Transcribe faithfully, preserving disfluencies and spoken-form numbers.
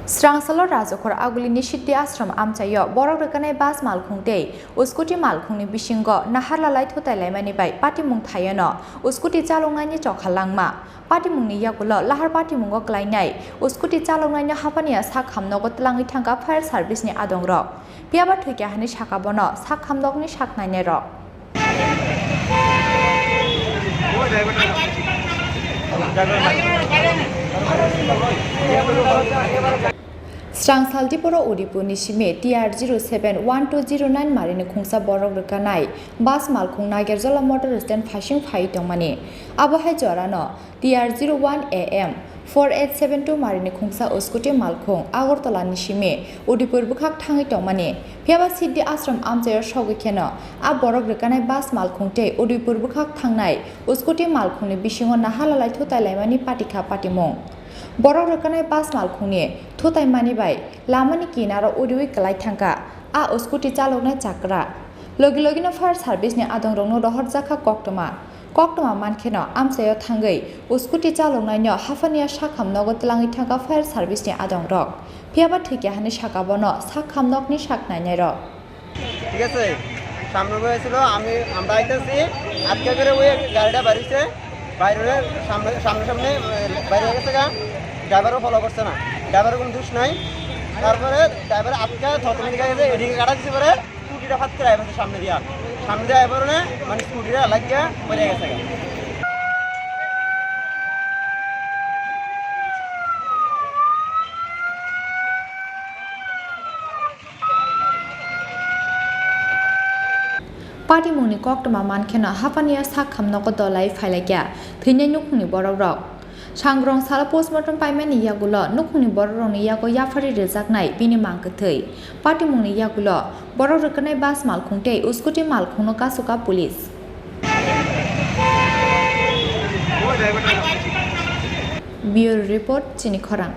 Srangsalo Rajakhor Agulini Siddhi Ashram amchaio borok rwkanai bus malkhung tei scooty malkhungni bisingo naharlalai thutai laimani bai patimung thaiyano scooty chaloknaini chokha langma. Patimungni yagulo lahar patimungo klainai scooty chaloknaino haphaniya sak hamnogo twlangwi thangkha fire service ni adongrok. Phiyaba thwikya hwnwi saka bono sak hamnokni sak nainairok. Srangsal Tripura Udaipurni simi T R zero seven one two zero nine marini khungsa borok rwkanai bus malkhung Nagerjola motor stand phasing phaiwi tongmani. Abo hai jorano T R zero one A M four eight seven two marini khungsa scooty malkhung Agartala ni simi Udaipur bwkhak thangwi tongmani. Phiyaba Siddhi Ashram amchaio sogwi kheno a borok rwkanai bus malkhung tei Udaipur bwkhak thangnai scooty malkhungni bisingo naharlalai thutai laimani patikha patimung. Borok rwkanai bus malkhungni thutai mani bai lamani kinaro uriwi kwlai thangkha a scooty chaloknai chakra. Logi logino fire service ni adongrokno rohorjakha koktwma. Koktwma mankheno amchaio thangwi scooty chaloknaino haphaniya sakham nogo twlangwi thangkha fire service ni adongrok. Phiyaba thwikya hwnwi saka bono sakham nokni sak nainairok. ঠিক আছে, সামনে বয়ে ছিল, আমি, আমরা আইতেছি, আটকে করে ওই গাড়িটা বাড়িছে, বাইরে সামনে, সামনে সামনে, এ, বাইরে গেছে গা, ড্রাইভারও ফলো করছে না, ড্রাইভারের কোনো দোষ নাই। তারপরে ড্রাইভার আটকে থতমত গেছে, এদিকে কাটা দিছে পরে স্কুটিটা ফাত করে আইছে সামনে দিয়া, সামনে দিয়ে আইবার মানে স্কুটিটা লাগিয়ে পড়ে গেছে গা। Patimungni koktwma mankheno haphaniya sakham nogo dolai phailaikha thwinai nukhungni borokrok. Sangrong salo postmortem paimani yagulo nukhungni borokrokni yago yapharwi rwjaknai bini mang kwthwi. Patimungni yagulo borok rwkwnai bus malkhung tei scooty malkhungno kachuka police. Bureau Report, Chini Khorang.